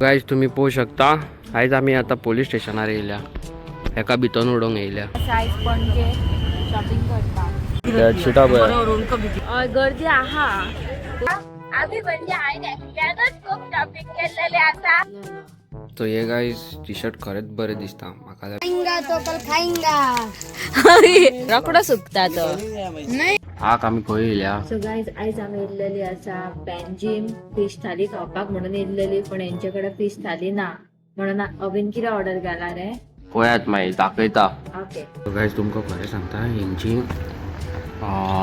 Guys तुम्ही पळोवंक शकता आयज आमी आतां पोलीस स्टेशनार येयल्या. हेका भितन उडोवंक येयल्या. सायज पणजे शॉपिंग करपाक. बेडशिटां पळय. हय, गर्दी आहा. आमी म्हणजे हांवें एकट्यानच खूब शॉपिंग केल्लेलें आसा. सो हे गायज टी शर्ट खरेंच बरें दिसता म्हाका. खाएंगा तो कल खाएंगा. रोकडो सुकता तो. आक आमी खंय येयल्या? सो गायज, आयज आमी येयल्लेली आसा पॅनजीम फिश थाली खावपाक म्हणून येयल्लेली, पण हेंचे कडेन फिश थाली ना म्हणून अवीन कितें ऑर्डर केला रे? पळयात, मागीर दाखयता. ओके. गायज, तुमकां खरें सांगता, हेंची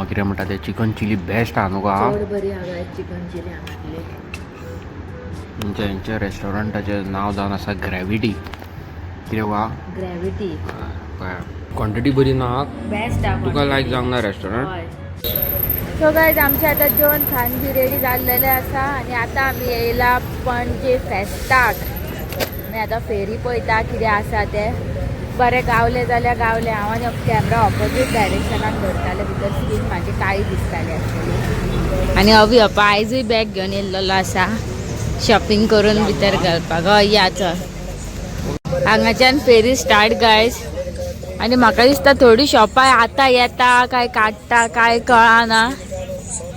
कितें म्हणटा ते चिकन चिली बेस्ट आहा न्हू गा. चड बरी आहा गायज चिकन चिली हांगातली. हेंच्या हेंच्या रेस्टॉरंटाचें नांव जावन आसा ग्रॅविटी. कितें वा? ग्रॅविटी. क्वॉन्टिटी बरी ना. बेस्ट आहा. तुका लायक जावंक ना रेस्टॉरंट? हय. सो गायज, आमचे आतां जेवण खाण बी रेडी जाल्लेलें आसा आनी आतां आमी येयला पणजे फेस्ताक. आमी आतां फेरी पळयता कितें आसा तें. बरें गावलें जाल्यार गावलें. हांव आनी कॅमरा ऑपोजीट डायरेक्शनान धरतालें because skin म्हाजी काळी दिसताली एक्चुअली. आनी अवी अप्पा आयजूय बॅग घेवन येयल्लो आसा शॉपिंग करून भितर घालपाक. हय, या चल. हांगाच्यान फेरी स्टार्ट गायज. आनी म्हाका दिसता थोडी शॉपां आतां येता काय काडटा काय कळना,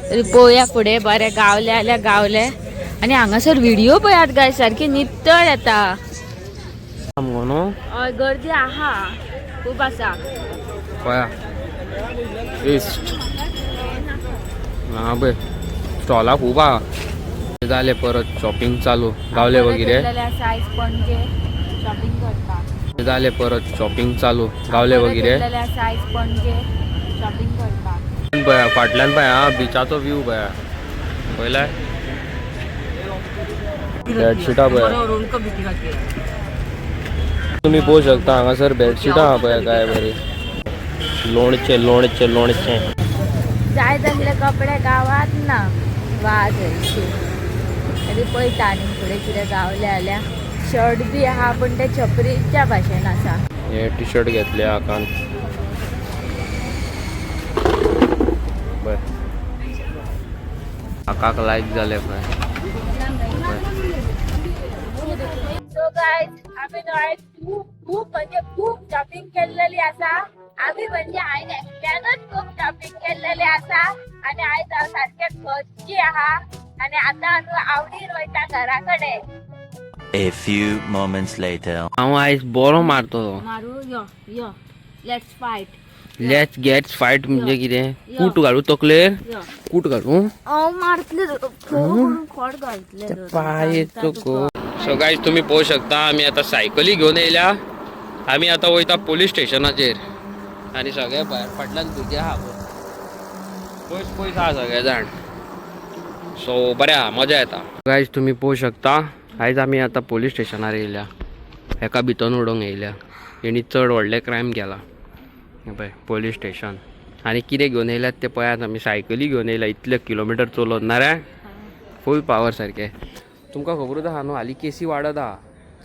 तरी पळोवया फुडें. बरें गावले जाल्यार गावले. आनी हांगासर व्हिडिओ पळयात गाय, सारकी नितळ येता. मुगो न्हू. हय, गर्दी आहा, खूब आसा. पळया वेस्ट हा पळय स्टॉलां खूब आहा. जालें परत शॉपिंग चालू. गावले वगैरे. आयज पणजे शॉपिंग करपाक. जालें परत शॉपिंग चालू. गावले वगैरे. आयज पणजे शॉपिंग करपाक. पळया फाटल्यान पळया हा बिचाचो व्यू पळया. पळयलाय बेडशिटां पळया. तुम्ही पळोवंक शकता हांगासर बेडशिटां आहा पळया काय बरी. लोणचें लोणचें लोणचें. जाय तसले कपडे गावात ना वाज हरशी. तरी पळयता आनी फुडें कितें गावले जाल्यार. शर्ट बी आहा पूण ते छपरीच्या भाशेन आसा. हे टी शर्ट घेतले आकान. पळय आकाक लायक जाले पळय. सो गायज, आमी न्हू आयज खूब खूब म्हणजे खूब शॉपिंग केल्लेली आसा. आमी म्हणजे हांवें एकट्यानच खूब शॉपिंग केल्लेली आसा आनी आयज हांव सारकें खोशी आहा आनी आतां आमी आवडीन वयता घरा कडेन. A few moments later. हांव आयज बरो मारतलो. मारू, यो यो, let's fight. Let's get fight म्हणजे कितें? कूट घालू तकलेर? यो. कूट घालू? हांव मारतले, खोड घालतले. पांय तुको. सो गायज, तुमी पळोवंक शकता आमी आतां सायकली घेवन येयल्या. आमी आतां वयता पोलीस स्टेशनाचेर आनी सगळे भायर फाटल्यान भुरगे आहा पळय, पयस पयस आहा सगळे जाण. सो बरें आहा, मजा येता. गायज, तुमी पळोवंक शकता आयज आमी आतां पोलीस स्टेशनार येयल्या. हेका भितन उडोवंक येयल्या. हेणी चड व्हडलें क्रायम केला. हें पळय पोलीस स्टेशन. आनी कितें घेवन येयल्यात ते पळयात. आमी सायकली घेवन येयल्या इतले किलोमिटर चलोवन. ना रे, फूल पावर सारकें. तुमकां खबरूच आहा न्हू, हालीं केसी वाडत आहा.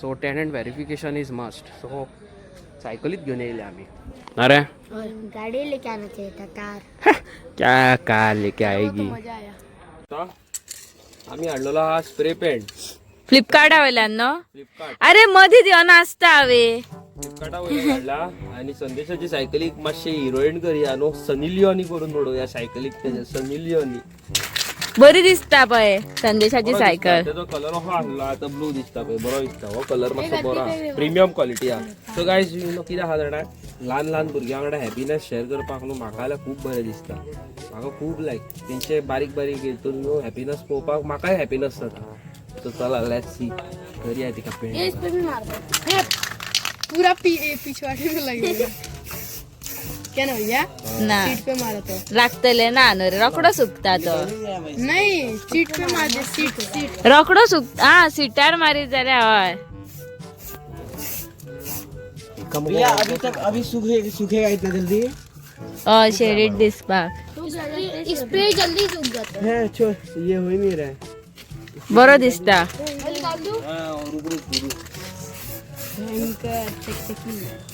So tenant verification is must. So सायकलीच घेवन येयले आमी. ना रे? गाड़ी लेके आना चाहिए था, कार. क्या कार लेके आएगी? मजा आया. आमी हाडलेलो हा स्प्रे पेंट. फ्लिपकार्टा वयल्यान न्हू? फ्लिपकार्ट. अरे, मदींच येवन आसता हांवे. फ्लिपकार्टा वयल्यान हाडला. आनी संदेशाची सायकलीक मातशें हिरोईन करया न्हू, सनी लिओनी करून उडोवया सायकलीक तेज्या, सनी लिओनी. बरी दिसता पळय संदेशाची सायकल. तेजो कलर असो हाडलो आतां, ब्लू दिसता पळय, बरो दिसता हो कलर मातसो बरो आहा, प्रिमियम क्वॉलिटी आहा. सो गायज, you know कितें आहा जाणा, ल्हान ल्हान भुरग्यां वांगडा हॅपीनस शेअर करपाक न्हू म्हाका जाल्यार खूब बरें दिसता. म्हाका खूब लायक तेंचे बारीक बारीक हितून न्हू हॅपीनस पळोवपाक म्हाकाय हॅपीनस जाता. सो चला, let's see, करया तिका पेंट. इस पे भी मार दो. पूरा पिछवाड़े में लगेगा क्या ना भैया? ना. सीट पे मारा तो. लागतले ना न्हू रे, रोकडो सुकता तो. नहीं, सीट पे मार दे, सीट सीट. रोकडो सुक. हा, सिटार मारीत जाल्यार हय. भैया, अभी तक अभी सूखे सूखेगा इतना जल्दी? हय, शेडीड दिसपाक. स्प्रे जल्दी सूख जाता है छो, ये हो ही नहीं रहा है. बरो दिसता. है, निकाल दूं? भयंकर चकचकी.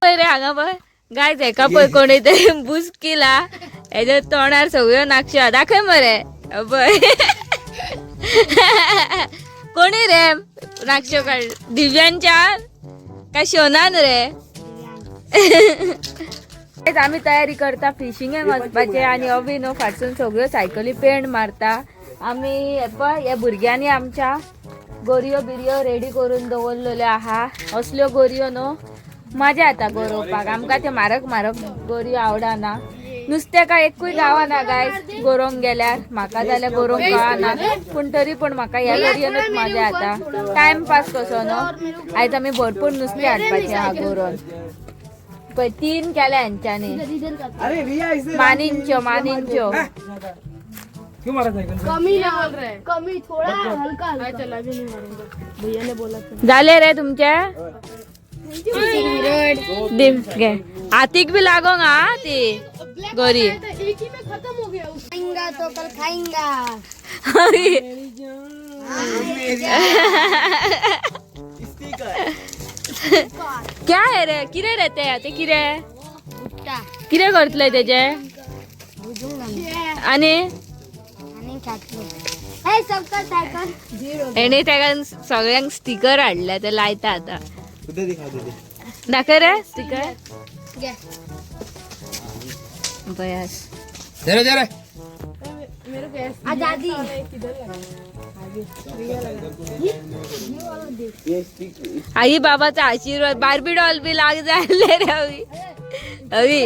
पळय रे, हांगा पळय गायज, हेका पळय, कोणी तरी बुसकिला. हेच्या तोंडार सगळ्यो नाकश्यो. दाखय मरे पळय. कोणी रे नाक्षो काड दिव्यांच्या काय शोनान रे? आमी तयारी करता फिशिंगेक वचपाचे आनी अभी न्हू फाटसून सगळ्यो सायकली पेंट मारता आमी. हे पळय, ह्या भुरग्यांनी आमच्या गोरयो बिरयो रेडी करून दवरलेल्यो आहा. असल्यो गोरयो न्हू मजा येता गोरोवपाक. आमकां ते मारक मारक गोरयो आवडना. नुस्तें काय एकूय गावना गाय गोरोवंक गेल्यार. म्हाका जाल्यार गोरोवंक कळना, पूण तरी पूण म्हाका ह्या गोरयेनूच मजा येता, टायमपास कसो न्हू. आयज आमी भरपूर नुस्तें हाडपाचें आहा गोरोवन. पळय, तीन केल्या हेंच्यांनी. अरे भैया, इसे मानिंच्यो मानिंच्यो. क्यों मारा साइकिल? कमी ना बोल रहे, कमी थोड़ा हल्का हल्का. चल, अभी नहीं मारूंगा, भैया ने बोला था. जाले रे तुमचे? घे, हातीक बी लागोंक हा ती गोरी. एक ही में खत्म हो गया. खाएंगा तो कल खाएंगा. क्या है रे? किरे रे ते? ते किरे? भुट्टा. किरे करतले तेजे? भुजूंगा. आणि आणि खातलो. हे सबका सायकल झिरो. हेणे तेका सगळ्यांक स्टिकर हाडले, ते लायता आता. उधर दिखा दे. दाखय रे स्टिकर. घे. बयास. जरे जरे. मेरे को ऐसे आजादी. ये स्टिक. आई बाबाचा आशीर्वाद. बार्बी डॉल बी लाग जायले रे अवी अवी.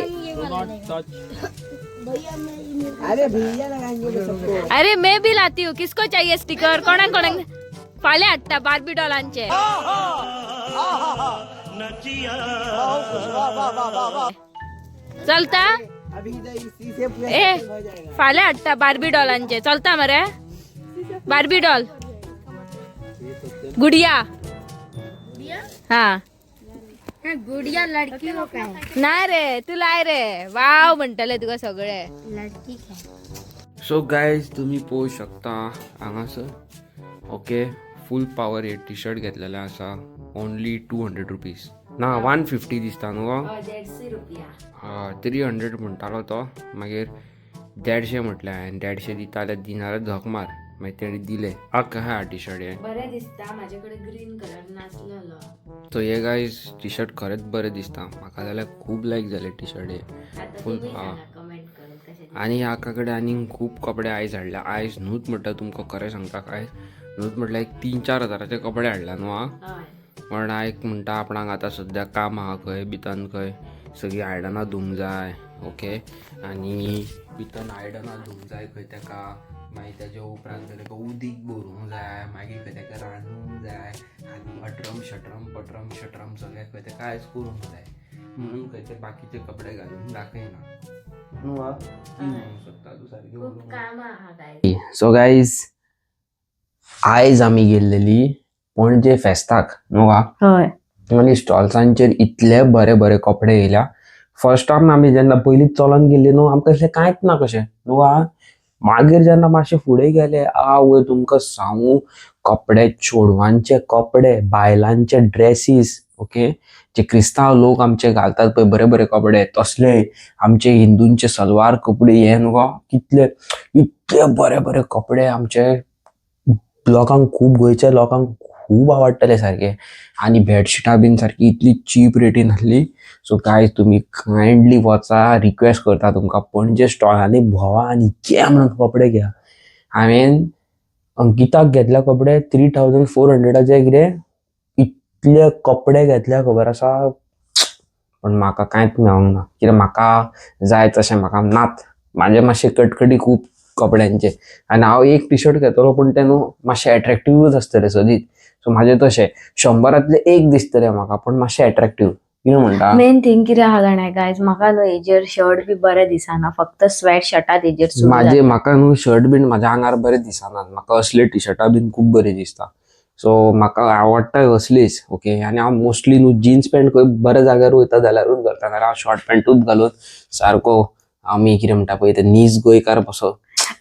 अरे भैया लगाएंगे तो सबको. अरे, मैं भी लाती हूँ. किसको चाहिए स्टिकर? कोणाक कोणाक फाल्यां हाडटा बार्बी डॉलांचे. चलता. अभी इधर इसी से पूरा ए. साइकिल हो जाएगा. फाल्यां हाडटा बार्बी डॉलांचे. चलता मरे बार्बी डॉल? गुडिया हा. गुड़िया लड़की का है. ना रे, तू लाय रे, वाव म्हणटले तुका सगळे. लड़की का है. सो गायज, तुम्ही पळोवंक शकता हांगासर, ओके, फूल पावर हे टी शर्ट घेतलेलें आसा. ओनली 200 रुपीज ना, 150 दिसता न्हू गो. 150 रुपया. 300 म्हणटालो तो, मागीर 150 म्हटलें हांवें. 150 दिता जाल्यार दिना जाल्यार झक मार. मागीर तेणी दिले. आक आहा टी शर्ट हें. बरें दिसता. म्हाजे कडेन ग्रीन कलर नासलेलो. सो हे गायज, टी शर्ट खरेंच बरें दिसता. म्हाका जाल्यार खूब लायक जालें टी शर्ट हें. आतां फूल तुमी हा. सांगा कमेंट करून कशें. आनी हाका कडेन आनीक खूब कपडे आयज हाडल्या. आयज न्हूच म्हणटा, तुमकां खरें सांगता, आयज न्हूच म्हटल्यार एक 3-4 हजाराचे कपडे हाडल्या न्हू हा. हय. पण आयक म्हणटा, आपणाक आतां सद्याक काम आहा खंय भितन, खंय सगळीं आयदनां धुवंक जाय. ओके, आनी भितन आयदनां धुवंक जाय खंय तेका, मागीर तेज्या उपरांत खंय तेका उदीक भरूंक जाय, मागीर खंय तेका रांदूंक जाय आनी अटरम शटरम पटरम शटरम सगळें खंय तेका आयज करूंक जाय. म्हणून खंय ते बाकीचे कपडे घालून दाखयना न्हू हा. म्हणूंक शकता तूं सारकें खूब उलोवंक. कामां आहा गायज. सो गायज, आयज आमी गेल्लेली पणजे फेस्ताक न्हू गा. हय. आनी स्टॉल्सांचेर इतले बरे बरे कपडे येयल्या. फर्स्ट टायम आमी जेन्ना पयलीं चलोन गेल्ली न्हू, आमकां दिसलें कांयच ना कशें न्हू गा. मागीर जेन्ना मातशें फुडें गेले, आवय, तुमकां सांगू, कपडे, चेडवांचे कपडे, बायलांचे ड्रेसीस, ओके, जे क्रिस्तांव लोक आमचे घालतात पळय बरे बरे कपडे तसले, आमचे हिंदूंचे सलवार कपडे हे न्हू गो, कितले इतले बरे बरे कपडे आमचे लोकांक खूब, गोंयच्या लोकांक खूब आवडटले सारके. आनी बेडशिटां बीन सारकी इतली चीप रेटीन आसली. सो गायज, तुमी कायंडली वचा, रिक्वेस्ट करता तुमकां, पणजे स्टॉलांनी भोवा आनी घे म्हणून कपडे घ्या. हांवें अंकिताक घेतले कपडे 3400-आचे कितें, इतले कपडे घेतले खबर आसा, पण म्हाका कांयच मेळोंक ना. कित्याक म्हाका जाय तशें म्हाका नात. म्हाजे मातशे कटकटी खूब कपड्यांचे आनी हांव एक टी शर्ट घेतलो, पूण तें न्हू मातशें एट्रेक्टिवूच आसतलें सदींच. सो म्हाजें तशें 100-आंतले एक दिसतलें म्हाका, पूण मातशें एट्रेक्टीव. कितें म्हणटा? मेन थिंग कितें आहा जाणा गायज, म्हाका न्हू हेजेर शर्ट बी बरें दिसना, फक्त स्वेट शर्टात हेजेर सूट. म्हाजे म्हाका न्हू शर्ट बीन म्हाज्या आंगार बरें दिसनात. म्हाका असले टी शर्टां बीन खूब बरी दिसता. सो म्हाका आवडटा असलीच. ओके, आनी हांव मोस्टली न्हू जिन्स पॅन्ट खंय बऱ्या जाग्यार वयता जाल्यारूच घालता, नाल्यार हांव शॉर्ट पॅन्टूच घालून सारको आमी कितें म्हणटा पळय ते नीज गोंयकार कसो.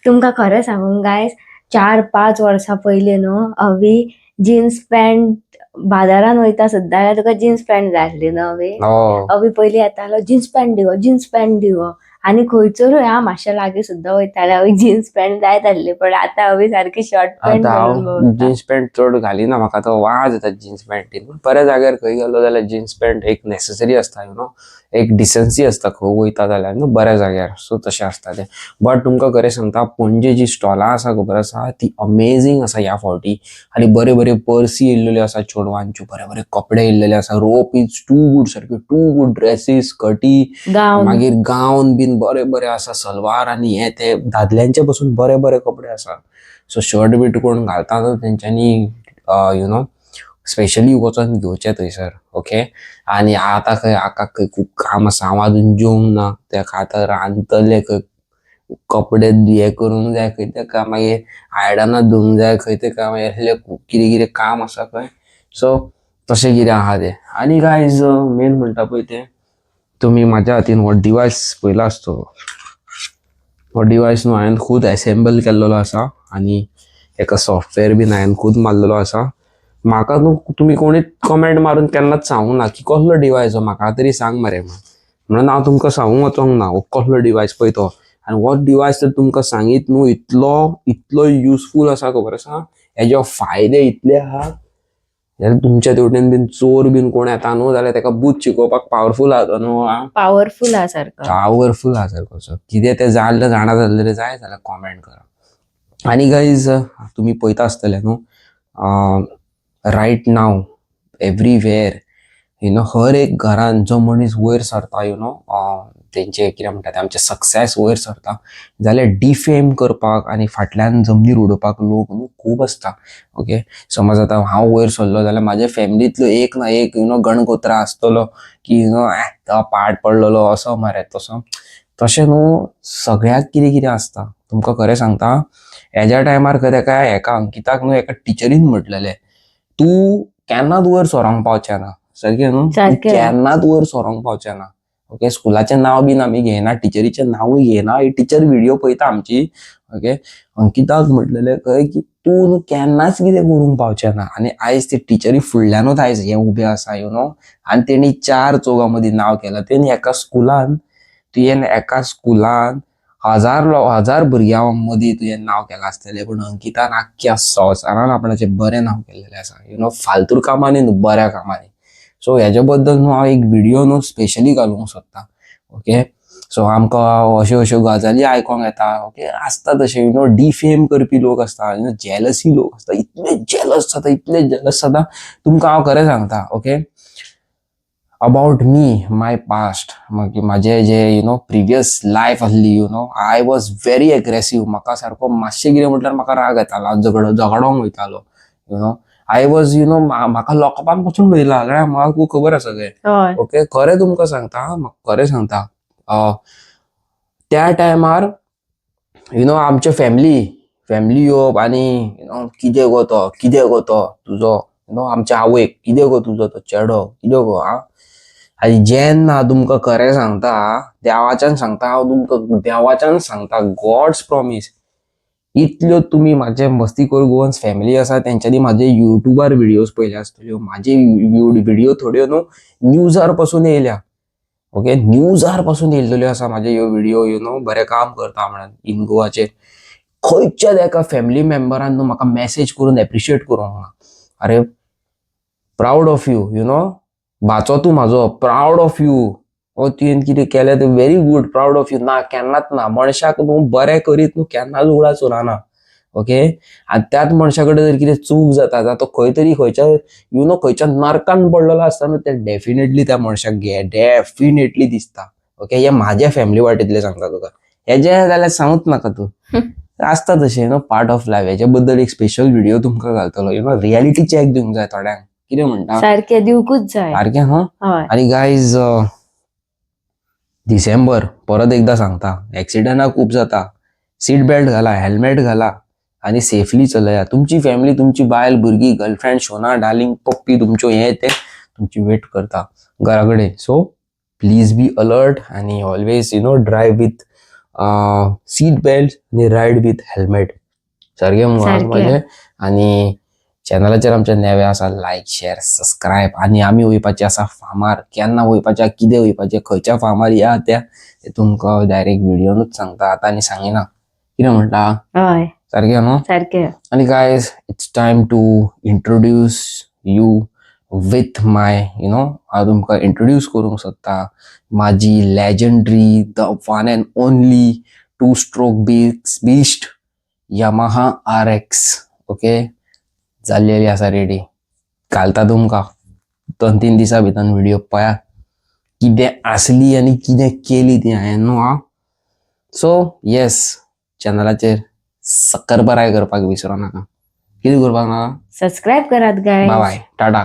तुमकां खरें सांगूंक गायज, 4-5 वर्सां पयलीं न्हू अवी जीन्स पॅन्ट बाजारान वयता सुद्दां जाल्यार तुका जीन्स पॅन्ट जाय आसली न्हू अवी. हो. अवी पयलीं येतालो, जीन्स पॅन्ट दिवो, जीन्स पॅन्ट दिवो. आनी खंयसरूय हा मातशें लागीं सुद्दां वयताले हांव जीन्स पॅन्ट जाय आसली, पण आतां हांव सारकी शर्ट पॅन्ट आतां घालून हांव भोंवता. जीन्स पॅन्ट चड घालिना, म्हाका तो वाज येता जीन्स पॅन्टीन. पूण बऱ्या जाग्यार खंय गेलो जाल्यार जीन्स पॅन्ट एक नेसेसरी आसता, you know, एक डिसन्सी आसता खंय वयता जाल्यार न्हू बऱ्या जाग्यार. सो तशें आसता तें. बट तुमकां खरें सांगता, पणजे जी स्टॉलां आसा खबर आसा ती अमेझींग आसा ह्या फावटी. आनी बरे बरे पर्सी येयल्लेल्यो आसा चेडवांच्यो, बरे बरे कपडे येयल्लेले आसा. रोप is to good, सारक्यो टू गुड ड्रेसीस, स्कर्टी, गावन, मागीर गावन बीन बरे बरे आसा, सलवार आनी हे ते दादल्यांचे पसून बरे बरे कपडे आसा. सो शर्ट बीट कोण घालता तर तेंच्यांनी you know specially वचोन घेवचें थंयसर. ओके, आनी आतां खंय आकाक खंय खूब काम आसा, हांव आजून जेवंक ना, तेका आतां रांदतलें, खंय कपडे हे करूंक जाय, खंय तेका मागीर आयदनां धुवंक जाय, खंय तेका मागीर असलें खूब कितें कितें काम आसा खंय. सो तशें कितें आहा तें. आनी गायज मेन म्हणटा पळय तें, तुमी म्हाज्या हातीन हो डिवायस पयला आसतलो. हो डिवायस न्हू हांवें खूद एसेंबल केल्लेलो आसा आनी एका सॉफ्टवेअर बीन हांवें खूद मारलेलो आसा. म्हाका न्हू तुमी कोणीच कमेंट मारून केन्नाच सांगूंक ना की कसलो डिवायस हो, म्हाका तरी सांग मरे म्हणून हांव तुमकां सांगूंक वचोंक ना हो कसलो डिवायस पळय तो. आनी हो डिवायस तर तुमकां सांगीत न्हू इतलो इतलो युजफूल आसा खबर आसा, हेजे फायदे इतले आहा जाल्यार तुमच्या तेवटेन बीन चोर बीन कोण येता न्हू जाल्यार तेका बूथ शिकोवपाक पावरफूल आहा तो न्हू. पावरफूल आहा सारको. पावरफूल आहा सारको. सो कितें तें जाल्लें जाणा जाल्लें जाय जाल्यार कॉमेंट करा. आनी गायज तुमी पळयता आसतले न्हू right now everywhere you know हर एक घरान जो मनीस वयर सरता, you know तेंचे कितें म्हणटा ते आमचे सक्सेस वयर सरता जाल्यार डिफेम करपाक आनी फाटल्यान जमनीर उडोवपाक लोक न्हू खूब आसता. ओके, समज आतां हांव वयर सरलो जाल्यार म्हाज्या फॅमिलींतलो एक ना एक you know गणगोत्रा आसतलो की you know तो पाड पडलेलो असो मरे तसो. तशें न्हू सगळ्याक कितें कितें आसता. तुमकां खरें सांगता, हेज्या टायमार खंय तेका एका अंकिताक न्हू एका टिचरीन म्हटलेलें, तूं केन्नाच वयर सरोंक पावचें ना. सारकें न्हू, तूं सारकें. केन्नाच वयर सरोंक पावचें ना. ओके, स्कुलाचें नांव बीन आमी घेयना, टिचरीचें नांवूय घेयना, ही टिचर व्हिडियो पळयता आमची. ओके, अंकिताक म्हटलेलें खंय की तूं न्हू केन्नाच कितें करूंक पावचें ना. आनी आयज ती टिचरी फुडल्यानूच आयज हें उबें आसा, you know. आनी तेणी चार चौगां मदीं नांव केलां. तेणी एका स्कुलान, तुवें एका स्कुलान हजार भुरग्यां मदीं तुवें नांव केलां आसतलें, पूण अंकितान आख्ख्या संवसारान आपणाचें बरें नांव केल्लें आसा, you know, फालतूर कामांनी न्हू, बऱ्या कामांनी. सो हेजे बद्दल न्हू हांव एक व्हिडियो न्हू स्पेशली घालूंक सोदतां. ओके, सो आमकां अश्यो अश्यो गजाली आयकोंक येता. ओके, आसता तशें, you know, defame करपी लोक आसता, you know, jealousy लोक आसता, इतले जेलस जाता, इतले जेलस जाता. तुमकां हांव खरें सांगता, okay, about me, my past, मागीर म्हाजे जे you know previous life आसली, you know, I was very aggressive. म्हाका सारको मातशें कितें म्हटल्यार म्हाका राग येतालो, हांव झगडोंक वयतालो, you know, I was you know म्हाका लॉकअपान पसून वयला, कारण म्हाका खूब खबर आसा सगळें. हय. ओके, खरें तुमकां सांगता, म्हाका खरें सांगता, त्या टायमार you know आमचे फॅमिली येवप आनी you know कितें गो तो, कितें गो तो तुजो, you know आमच्या आवयक कितें गो तुजो तो चेडो, कितें गो आं. आनी जेन्ना तुमकां खरें सांगता, देवाच्यान सांगता हांव तुमकां, देवाच्यान सांगता, गॉड्स प्रॉमीस, इतल्यो तुमी म्हाजे मस्तीखोर गोवन्स फॅमिली आसा तेंच्यांनी म्हाजे युट्यूबार व्हिडियोज पळयले आसतल्यो. म्हाजे व्हिडियो थोड्यो न्हू न्यूजार पासून येयल्या. ओके, न्यूजार पासून येयल्ल्यो आसा म्हाजे ह्यो व्हिडियो, you know, बरें काम करता म्हणून इन गोवाचेर. खंयच्याच एका फॅमिली मेम्बरान न्हू म्हाका मॅसेज करून एप्रिशिएट करूंक ना, अरे proud of you, you know, भाचो तूं म्हाजो, प्रावड ऑफ you, ओ तुवें कितें केलें तें very good, proud of you. ना, केन्नाच ना. मनशाक न्हू बरें करीत न्हू केन्नाच उगडास उरना. ओके, आनी त्याच मनशा कडेन जर कितें चूक जाता, जाल्यार तो खंय तरी खंयच्या you know खंयच्या नरकान पडलेलो आसता न्हू, तें डेफिनेटली त्या मनशाक डेफिनेटली दिसता. ओके, हें म्हाज्या फॅमिली वाटेंतलें सांगता तुका, हेजें जाल्यार सांगूच नाका तूं. आसता तशें, you know, part of life. हेच्या बद्दल एक स्पेशल व्हिडियो तुमकां घालतलो, you know, reality check दिवंक जाय थोड्यांक, कितें म्हणटा? सारकें दिवकूच जाय. सारकें हा. हय. आनी गायज डिसेंबर परत एकदां सांगता, एक्सिडंटां खूब जाता, सीट बेल्ट घाला, हेल्मेट घाला आनी सेफली चलया. तुमची फॅमिली, तुमची बायल, भुरगीं, गर्लफ्रेंड, शोना, डार्लिंग, पप्पी तुमच्यो हें तें तुमची वेट करता घरा कडेन. सो प्लीज बी अलर्ट आनी always you know drive with seat belt आनी रायड विथ हेल्मेट. सारकें सारकें. म्हाजें. आनी चॅनलाचेर आमच्या नवे आसा लायक शेअर सबस्क्रायब. आनी आमी वयपाचे आसा फामार, केन्ना वयपाचें, कितें वयपाचें, खंयच्या फामार या त्या, ते तुमकां डायरेक्ट व्हिडियोनूच सांगता आतां आनी सांगिना. कितें म्हणटा? हय. सारकें न्हू? सारकें. आणि guys, it's time to introduce you with my हांव तुमकां इंट्रोड्यूस करूंक सोदता म्हाजी legendary, the one and only two stroke beast Yamaha RX. Okay, जाल्लेली आसा रेडी, घालता तुमकां 2-3 दिसां भितर व्हिडिओ. पळया कितें आसली आनी कितें केली ती हांवें न्हू. हांव सो येस, चॅनलाचेर सक्कर बराय करपाक विसरो नाका. कितें करपाक नाका? सबस्क्रायब करात गायज. बाय, टाटा.